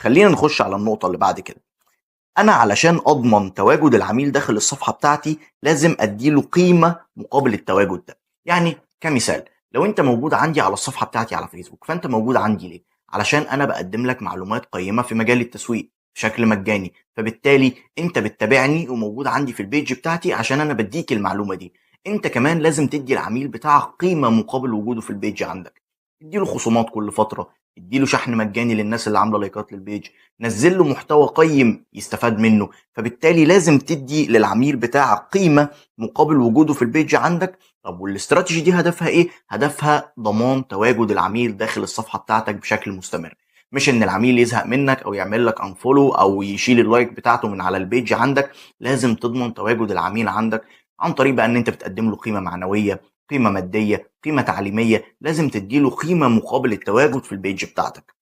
خلينا نخش على النقطة اللي بعد كده. انا علشان اضمن تواجد العميل داخل الصفحة بتاعتي لازم اديله قيمة مقابل التواجد ده. يعني كمثال، لو انت موجود عندي على الصفحة بتاعتي على فيسبوك، فانت موجود عندي ليه؟ علشان انا بقدم لك معلومات قيمة في مجال التسويق بشكل مجاني، فبالتالي انت بتتابعني وموجود عندي في ال page بتاعتي عشان انا بديك المعلومة دي. انت كمان لازم تدي العميل بتاعك قيمة مقابل وجوده في ال page عندك. اديله خصومات كل فترة، اديله شحن مجاني للناس اللي عامله لايكات لل page، نزل له محتوى قيم يستفاد منه. فبالتالي لازم تدي للعميل بتاعك قيمة مقابل وجوده في ال page عندك. طب والاستراتيجي دي هدفها ايه؟ هدفها ضمان تواجد العميل داخل الصفحة بتاعتك بشكل مستمر، مش ان العميل يزهق منك او يعمل لك unfollow او يشيل ال like بتاعته من على ال page عندك. لازم تضمن تواجد العميل عندك عن طريق بقى ان انت بتقدم له قيمة معنوية، قيمة مادية، قيمة تعليمية. لازم تديله قيمة مقابل التواجد في ال page بتاعتك.